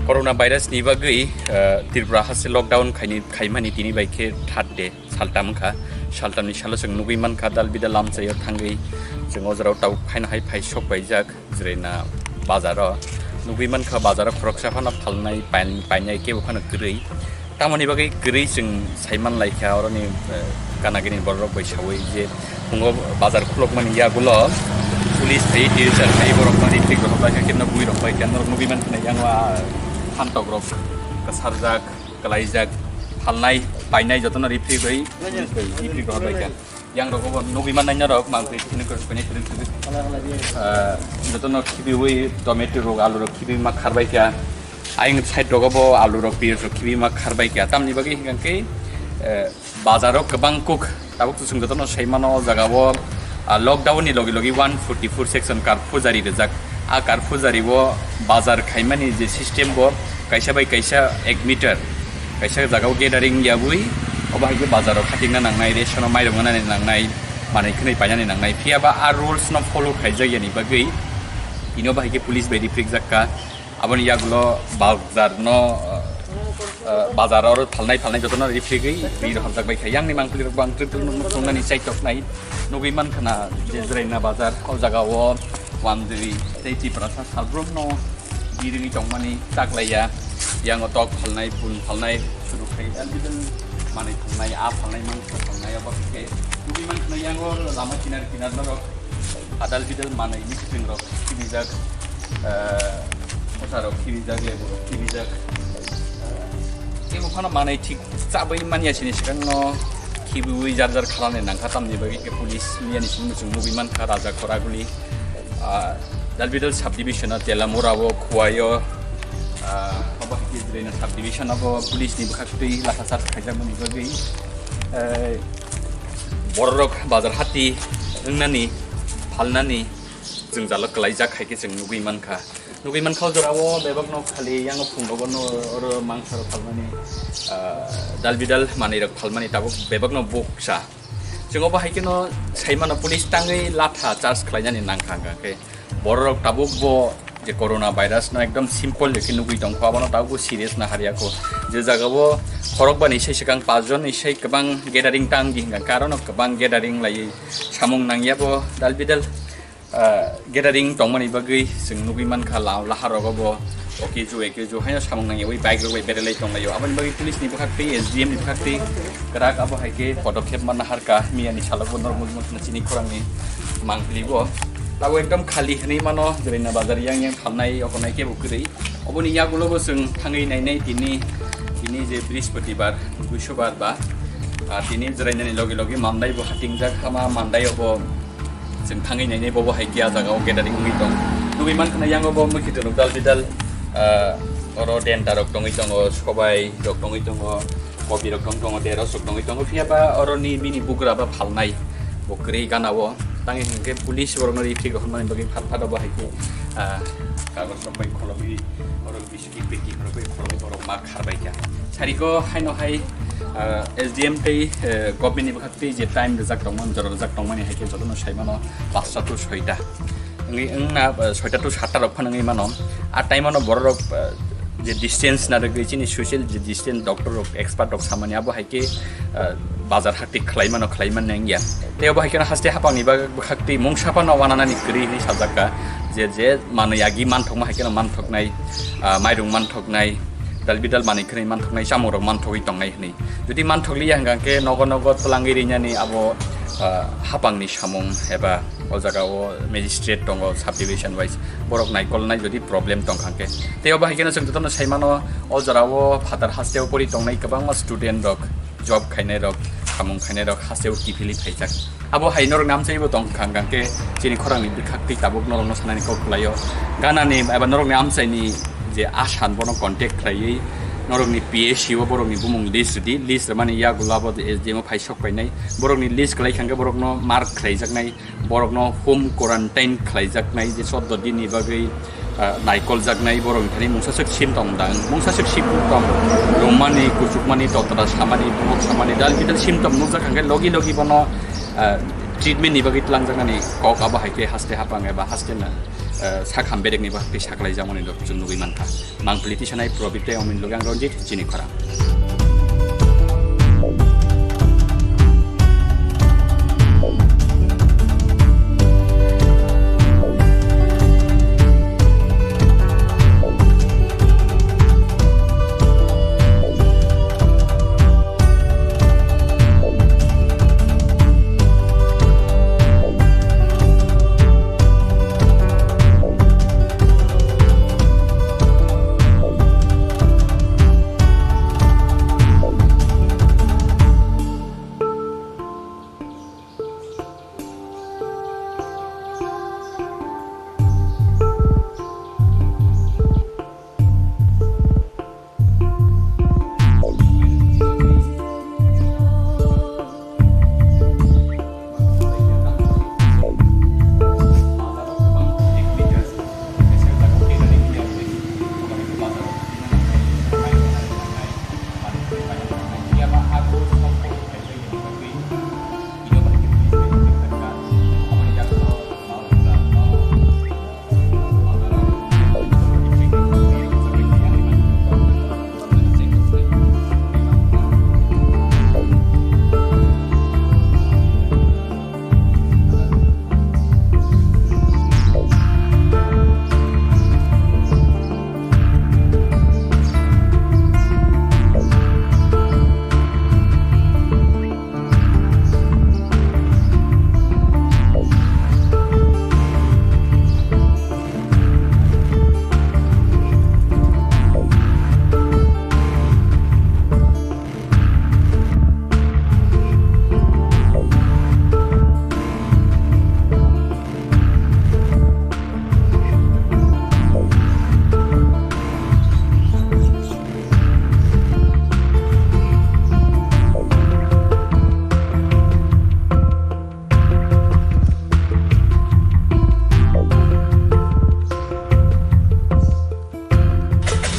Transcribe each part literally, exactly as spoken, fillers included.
Corona virus ni bagwi, eh, Tripura haste lockdown khaini, khaimani tini bai khe third day, saltam wngkha. Saltamni salo chwng nugwi mankha, dal bidal lamchaio thangwi chwng o jorao tabuk phaino hai phai sok paijak. Jwraina bazaro nugwi mankha, bazaro khoroksa phano phalnai, pain-, painai kebo phano kwrwi. Tamoni bagwi kwrwi chwng saiman laikha oroni, eh, gana gini bororok bai saui je phungo bazar khulokmani yagulo police phai, teacher phai, borok mani thik rok bai khe, kebno bui rok bai khe norok nugwi mankha yang, ah, phantok rok kwsarjak, kwlaijak, phalnai, painai jotono rifrigwi, rifrigwi rok bai kha. Yang rogo bo nugwi mannai norok, mang twi khini kwrwi kwrwi kwrwi. Ah, jotono khibiwi tomato rok, alu rok khibiwi ma kharbai kha. Ayang side rogo bo alu rok, piyaj rok khibiwi ma kharbai kha. Tamni bagwi hingkha khe, eh, bazar rok kwbang kuk. Tabuk to chwng jotono sai mano, o jaga o, ah, lockdown ni logi logi one forty-four section curfew jari rijak. A curfew jari o bazar khaimani je system bo kaisa bai kaisa ek meter. Kaisa jaga o gathering yaui, obo hai khe bazar o khatingna nangnai, ration o mairok nani nangnai, manwi khwnwi painani nangnai. Phiya ba a rules no follow khaijak yani bagwi, tini obo hai khe police bai rifrikjak kha. Aboni yagulo bazar no, eh, bazar oro phalnai phalnai jotono rifrigwi ri rohorjak bai kha. Yang ni mangpili rok bo ang twk twk nuk nuk tongnani chaitok nai. Nugwi mankha na je Jwraina bazar o jaga o wamjwi tei Tiprasa salbrum no birwgwi tongmani taklaiya. Yang o tok phalnai, bun phalnai, churuk khai, albidan manwi phalnai, a phalnai, mangsa phalnai, obo khe nugwi mankha na yang o lama kinar kinar norok. Adal bidal manwi mikiting rok khibijak, eh, mota rok khibijak, lebu rok khibijak. Eh, tei buphano manwi thik chabwi manya sini swkang no khibiwi jar jar khalane nangkha, tamni bagwi khe police miyani simi chwng nugwi mankha Raja Khoraguli. Ah, Dalbidal subdivision o Telamura o Khuwai o, ah, obo hai khe Jwraina subdivision o bo police ni bwkhak twi lathachar khaijak mani bagwi, eh, bororok bazar hati wngnani, phalnani jwngjalo kwlaijak hai khe chwng nugwi mankha. Nugwi mankha o jora o bebak no khali yang o phung rogo no oro mangsa rok phalmani, ah, dal bidal manwi rok phalmani tabuk bebak no buksa. Chwng obo hai kheno sai mano police tangwi latha charge khlainani nangkha hwnkha khe bororok tabuk bo je corona virus no ekdom simple je khe nugwi tongkho, abono tabuk bo serious na harya kho. Je jaga o khorok bani sai swkang pas jon ni sai kwbang gathering tang di hwnkha, karon o kwbang gathering laiwi samung nangya bo dal bidal, ah, gathering tongmani bagwi chwng nugwi mankha la-, lahar rogo bo okeju ekeju haino samung nangyawi bike rok bai beralai tonglaio. Aboni bagwi police ni bwkhak twi S D M ni bwkhak twi kwrak abo hai khe podokkhep manna harkha miyani salok bo norok mujung mujung chini khorang ni mangpili bo. Tabuk ekdom khali hwnwi mano, Jwraina bazar yang yang thalnai okonai kebo kwrwi. Oboni yagulo bo chwng thangwi nainai tini, tini je Brihaspatibar, Buisobar ba, ah, tini Jwrainani logi logi Mandai bo hatingjak hama, Mandai obo chwng thangwi nainai bobo hai khe ah jaga o gathering wngwi tong. Nugwi mankha na yang obo mwkhitwrwk dal bidal, ah, oro denta rok tongwi tongo, sobai rok tongwi tongo, kopi rok tong tongo, deros rok tongwi tongo. Phiya ba oro ni bini bugra ba phalnai bo kwrwi gana o. Tangwi hwnkhe police borok no rifrik rok hwnmani bagwi phat phat obo hai khe, ah, kagoj rok bai kholobwi oro biskit peti rok bai kholobwi borok ma kharbai kha. Sariko haino hai, ah, S D M tei, eh, government ni bwkhak twi je time rijak tongmani, jora rijak tongmani hai khe jotono sai mano pasta to soita. Wngwi wngna, eh, soita to satta rok phano wngwi mano. A time ano borok rok, eh, je distance na rwgwi chini social je distance doctor rok expert rok samani abo hai khe, eh, Bazar hakti khlai mano, khlai man nang ya. Tei obo hai kheno haste hapangni bak-, bwkhak twi mungsa phano wananani kwrwi hinwi sajak kha, je, je manwi agi manthokma hai kheno manthoknai, ah, mairung manthoknai, dal bidal manwi khwnwi manthoknai, chamungrok manthogwi tongnai hinwi. Jodi manthokliya hwnkha khe nogo nogo twlangwi rinani abo, ah, hapangni samung eba o jaga o magistrate tongo, subdivision wise borok naikolnai jodi problem tongkha khe. Tei obo hai kheno chwng jotono sai mano, o jora o phatar haste o pori tongnai kwbangma student rok, job khainai rok, samung khainai rok haste o kiphilwi phaijak. Abo hai norokni amchai bo tongkha hwnkha khe chini khorangni bwkhak twi tabuk norokno sanani kok kwlaio. Ganani eba norokni amchaini je asan bono contact khlaiwi norokni P S C o borokni bumung list rwdi, list rwmani yagulo abo S D M o phai sok painai. Borokni list kwlai kha hwnkhe borokno mark khlaijaknai, borokno home quarantine khlaijaknai je choudo din ni bagwi, ah, naikoljaknai borok thani mungsaswk symptom dang, mungsaswk symptom rwmani, kuchukmani, totra samani, bumuk samani, dal bidal symptom nukjak hwnkhe logi logi bono, ah, treatment ni bagwi twlangjaknani kok abo hai khe haste hapang eba haste na, ah, sak ham bedekni bagwi saklaijakmani rok chwng nugwi mankha. Mangpili tisanai Probit tei Omin logi ang Ranjit chini khorang.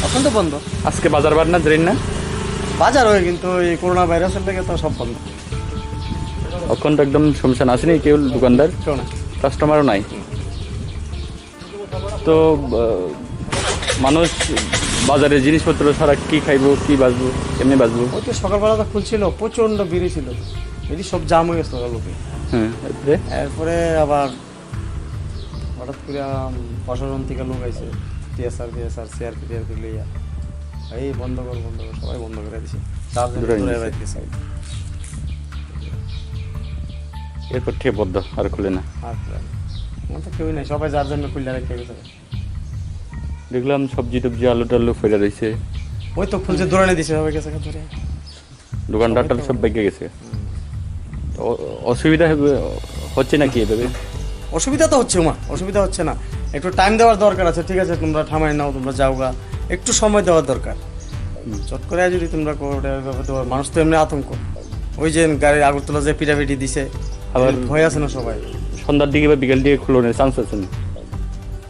এখন তো বন্ধ। আজকে বাজার বার না, জেরিন না? বাজার হয়, কিন্তু এই করোনা ভাইরাসের লেগে তো সব বন্ধ। এখন তো একদম শুনশান, আসেনি কেউ দোকানদার? কেউ না। কাস্টমারও নাই। তো, আহ, মানুষ বাজারে জিনিসপত্র ছাড়া কি খাইবো, কি বাঁচবো, কেমনে বাঁচবো? ওই তো সকালবেলা তো খুলছিল, প্রচণ্ড ভিড় ছিল, এই যে সব জাম হয়ে গেছে লোকে। হ্যাঁ, এরপরে? এরপরে আবার হঠাৎ করে, আম, প্রশাসন থেকে লোক আইছে, টিএসআর, ফিএসআর, সিআরপি টিআরপি লইয়া, "এই বন্ধ কর, বন্ধ কর", সবাই বন্ধ করে দিছে। চারজন দূরে দূরে নিছে। বাইর গেছে। এরপর থেকে বন্ধ, আর খুলে না। আর খুলে না। আমার তো কেউই নাই, সবাই যার জন্য খুলে রেখে গেছে। দেখলাম সবজি টবজি, আলু টালু ফেলে রয়েছে। ওই তো খুলছে, দৌড়ানি দিছে সবাই গেছে ধরে। দোকানদার টাল সব বাইকে গেছে। তো অ-, অসুবিধা হবে, হচ্ছে নাকি এভাবে? অসুবিধা তো হচ্ছে, ওমা, অসুবিধা হচ্ছে না। একটু টাইম দেওয়ার দরকার আছে, ঠিক আছে, তোমরা থামাই নাও, তোমরা যাওগা, একটু সময় দেওয়ার দরকার। হুম। চট করে যদি তোমরা করো, ওটা এভাবে তো মানুষ তো এমনি আতঙ্ক, ওই যে গাড়ি আগরতলা যে পিটাপিটি দিছে, আবার ভয় আছে না সবাই? সন্ধ্যার দিকে বা বিকেল দিকে খুলনের চান্স আছে না?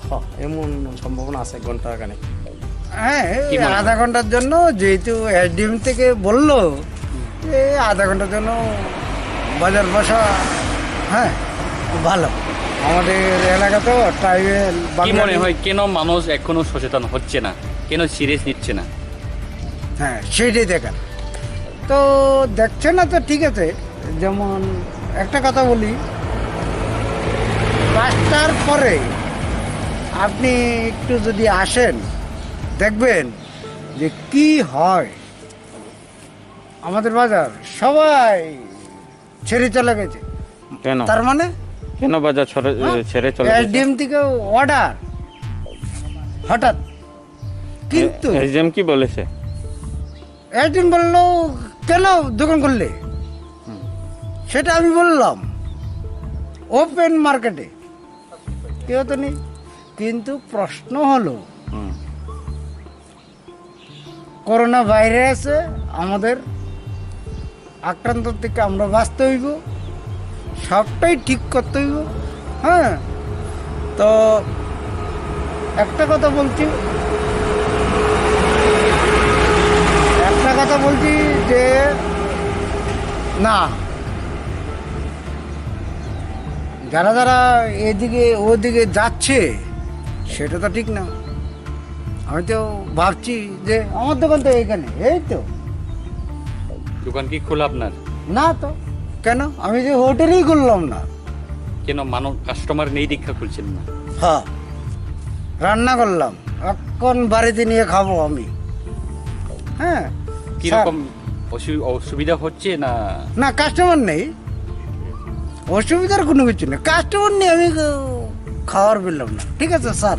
হ, এমন সম্ভাবনা আছে, এক ঘন্টা খানেক। হ্যাঁ, এই কি মনে হয়? আধা ঘন্টার জন্য, যেহেতু এসডিএম থেকে বললো, এই আধা ঘন্টার জন্য বাজার বসা, হ্যাঁ, খুব ভালো। আমাদের এলাকা তো ট্রাইবেল, কি মনে বাঙালি। হয়, কেন মানুষ এখনো সচেতন হচ্ছে না, কেন সিরিয়াস নিচ্ছে না? হ্যাঁ, সেটাই দেখার। তো দেখছে না তো ঠিক আছে, যেমন একটা কথা বলি, পাঁচটার পরে আপনি একটু যদি আসেন, দেখবেন যে কি হয়। আমাদের বাজার সবাই ছেড়ে চলে গেছে। কেন? তার মানে? কেন বাজার ছড়ে-, হ্যাঁ? ছেড়ে চলে গেছে? এসডিএম থেকে অর্ডার হঠাৎ। কিন্তু এ-, এসডিএম কি বলেছে? এসডিএম বললো, "কেন দোকান করলে?" হুম। সেটা আমি বললাম, ওপেন মার্কেটে কেউ তো নেই। কিন্তু প্রশ্ন হলো, হুম। করোনা ভাইরাসে আমাদের আক্রান্ত থেকে আমরা বাঁচতে হইব, সবটাই ঠিক করতে হইব। হ্যাঁ, তো একটা কথা বলছি, একটা কথা বলছি যে না, যারা যারা এদিকে ওদিকে যাচ্ছে, সেটা তো ঠিক না। আমি তো ভাবছি যে আমার দোকান তো এইখানে, এই তো। দোকান কি খোলা আপনার? না তো, কেন? আমি যে হোটেলই করলাম না। কেন, মানুষ, কাস্টমার নেই দেখা খুলছেন না? হ্যাঁ, রান্না করলাম, এখন বাড়িতে নিয়ে খাবো আমি। হ্যাঁ। কিরকম অসু-, অসুবিধা হচ্ছে না? না, কাস্টমার নেই, অসুবিধার কোনো কিছু নেই। কাস্টমার নেই, আমি, আহ, খাবার পেলাম না। ঠিক আছে স্যার।